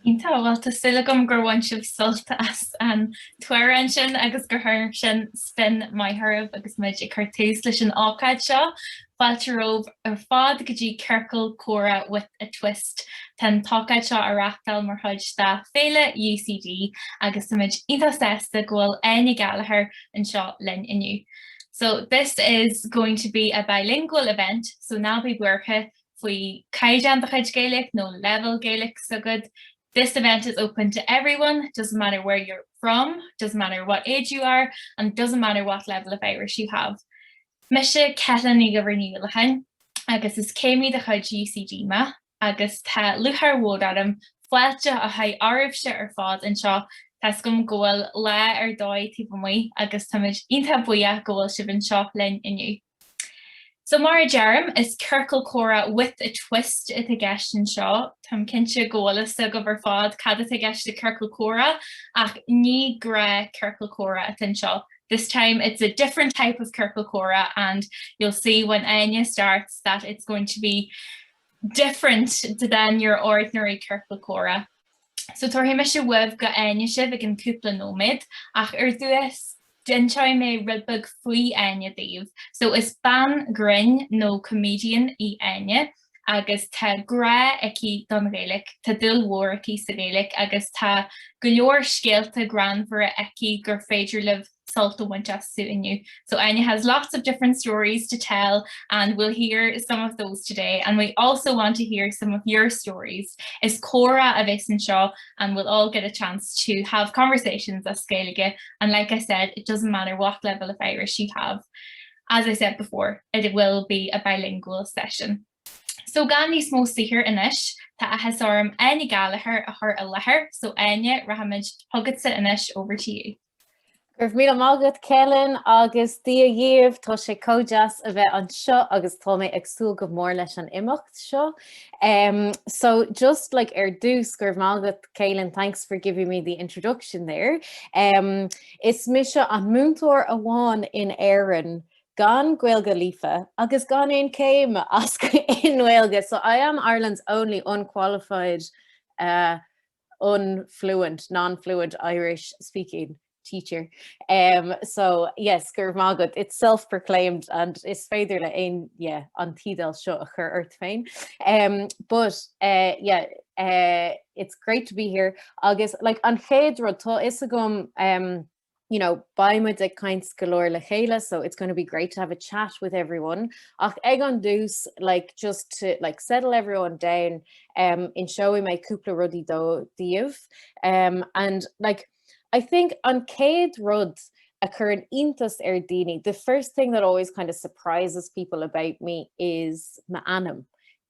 Iontach, bhuel tá súil agam gur bhain sibh sult as an t-amhrán sin agus gur chuir sin spion maith oraibh agus muid ag cur tús leis an ócáid seo. Fáilte romhaibh ar fad go dtí Ciorcal Comhrá with a Twist. Tá an t-ócáid seo á reáchtáil mar chuid de Féile UCD agus táimid iontach sásta go bhfuil Áine Gallagher anseo linn inniu. So this is going to be a bilingual event, so ná bí buartha faoi caighdeán do chuid Gaeilge nó leibhéal Gaeilge s'agat. This event is open to everyone, doesn't matter where you're from, doesn't matter what age you are, and doesn't matter what level of Irish you have. Mise Ceithleann Ní Dhuibhir Ní Uallacháin agus is céimí de chuid UCD mé agus tá lúcháir mhór orm fáilte a chur oraibhse ar fad anseo. Tá's agam go bhfuil lá ar dóigh taobh amuigh agus táimid iontach buíoch go bhfuil sibh anseo linn inniu. So mar a deirim, is ciorcal comhrá with a twist atá i gceist anseo. Táim cinnte go bhfuil fhios agaibh ar fad cad atá i gceist le ciorcal comhrá, ach ní gnáth ciorcal comhrá atá anseo. This time it's a different type of ciorcal comhrá and you'll see when Áine starts that it's going to be different than your ordinary ciorcal comhrá. So tabharfaidh mise uaibh go Áine sibh i gceann cúpla nóiméad, ach ar dtús, D'inseoidh mé rud beag faoi Áine daoibh. So is bean grinn nó comedian í Áine agus tá grá aici don Ghaeilge, tá dúil mhór aici sa Ghaeilge agus tá go leor scéalta greannmhara aici gur féidir libh sult a bhaint astu inniu. So Áine has lots of different stories to tell and we'll hear some of those today and we also want to hear some of your stories. Is comhrá a bheas anseo and we'll all get a chance to have conversations as Gaeilge and like I said, it doesn't matter what level of Irish you have. As I said before, it will be a bilingual session. So gan níos mó saothair anois, tá áthas orm Áine Gallagher a chur i láthair, so Áine, rachaimid chugatsa anois, over to you. Go raibh míle maith agat Ceithleann agus Dia dhaoibh, tá sé chomh deas a bheith anseo agus tá mé ag súil go mór leis an imeacht seo. Um, so just like ar dtús go raibh maith agat Ceithleann, thanks for giving me the introduction there. Um, is mise an múinteoir amháin in Éirinn gan Gaeilge líofa agus gan aon céim as i nGaeilge. So I am Ireland's only unqualified uh, unfluent, non-fluent Irish speaking teacher. Um, so yes, go raibh maith agat. It's self-proclaimed and is féidir le aon yeah, an teideal seo a chur ort féin. Um, but uh, yeah, uh, it's great to be here. Agus like an chéad rud tá fhios agam um, you know, beidh muid ag caint go leor le chéile, so it's going to be great to have a chat with everyone. Ach ag an dtús, like, just to like, settle everyone down, um, inseoidh mé cúpla rudaí dó daoibh. Um, and like, I think an chéad rud a chuireann iontas ar daoine, the first thing that always kind of surprises people about me is m'ainm,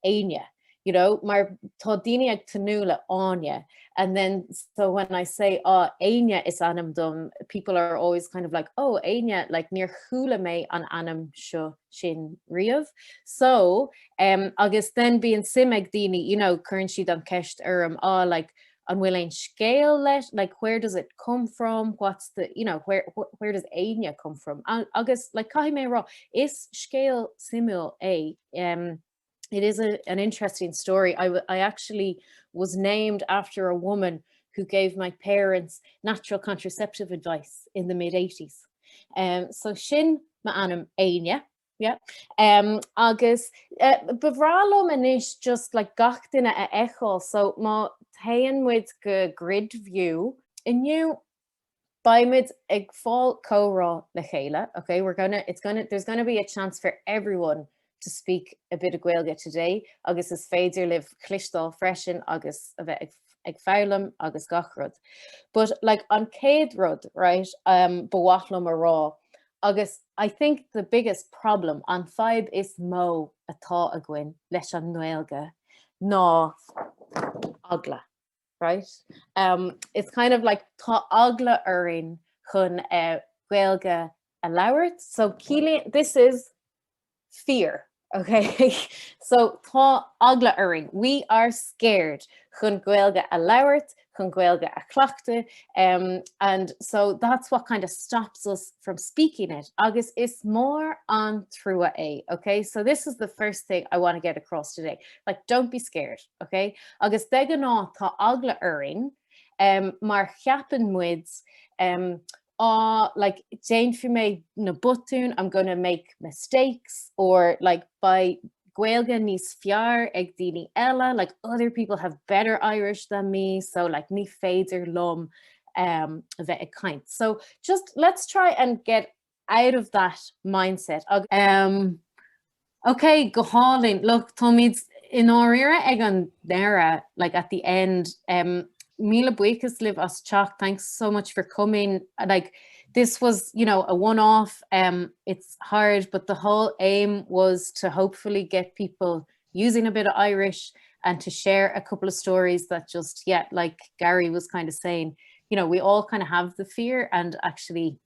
Éine. You know, mar tá daoine ag tnúth le Áine and then so when I say oh Éine is ainm dom, people are always kind of like oh Éine, like níor chuala mé an ainm seo sin riamh. So um, agus then bíonn suim ag daoine, you know, cuireann siad an ceist orm ah like an bhfuil aon scéal leis, like where does it come from, what's the, you know, where, where does Éine come from? Agus like caithfidh mé a rá, is scéal suimiúil é. Um, it is a, an interesting story. I, I actually was named after a woman who gave my parents natural contraceptive advice in the mid 80s. Um, so sin m'ainm Éine. Yeah. Um, agus uh, ba bhreá liom anois just like gach duine a fheiceáil, so má théann muid go grid view inniu Beimid ag fáil comhrá le chéile, okay? We're gonna, it's gonna, there's gonna be a chance for everyone to speak a bit of Gaeilge today agus is féidir libh cloisteáil freisin agus a bheith ag, ag foghlaim agus gach rud. But like an chéad rud, right, um, ba mhaith liom a rá, agus I think the biggest problem, an fadhb is mó atá againn leis an nGaeilge ná eagla. right? Um, it's kind of like tá eagla orainn chun uh, Gaeilge a labhairt. So ciallaíonn, this is fear, okay? so tá eagla orainn. We are scared chun Gaeilge a labhairt, chun Gaeilge a chleachtadh um, and so that's what kind of stops us from speaking it agus is mór an trua é okay so this is the first thing I want to get across today like don't be scared okay agus de ghnáth tá eagla orainn um, mar cheapann muid um, ah like déanfaidh mé na botúin I'm gonna make mistakes or like beidh Gaeilge níos fearr ag daoine eile like other people have better Irish than me so like ní féidir liom um, a bheith ag caint. So just let's try and get out of that mindset. Um, Ok, go hálainn. Look, táimid i ndáiríre ag an deireadh, like at the end. Um, míle buíochas libh as teacht. Thanks so much for coming. Like, this was, you know, a one-off. Um, it's hard, but the whole aim was to hopefully get people using a bit of Irish and to share a couple of stories that just, yeah, like Gary was kind of saying, you know, we all kind of have the fear and actually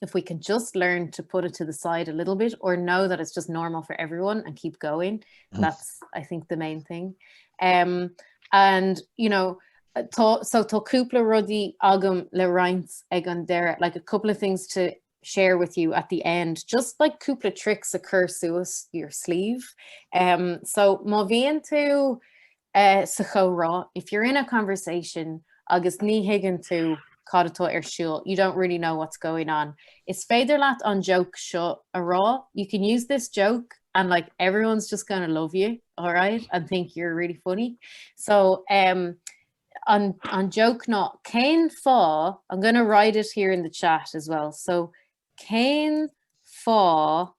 if we can just learn to put it to the side a little bit or know that it's just normal for everyone and keep going, mm. that's I think the main thing. Um, and you know, tá, so tá cúpla rudaí agam le roinnt ag an deireadh, like a couple of things to share with you at the end, just like cúpla tricks a chur suas your sleeve. Um, so má bhíonn tú uh, sa chomhrá, if you're in a conversation agus ní thuigeann tú cad atá ar siúl, you don't really know what's going on. Is féidir leat an joke seo a rá, you can use this joke and like everyone's just gonna love you, all right, and think you're really funny. So um, an, an joke ná cén fáth, I'm gonna write it here in the chat as well. So cén fáth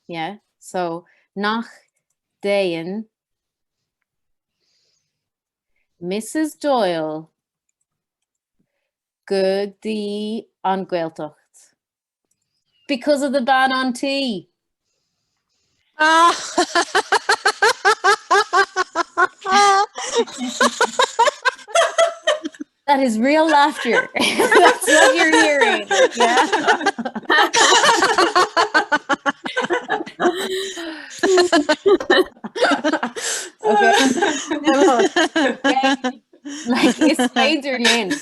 yeah, so nach dtéann Mrs Doyle go dtí an Ghaeltacht. Because of the ban on tea. Ah! That is real laughter. That's what you're hearing. Yeah. Okay. Like, is féidir linn.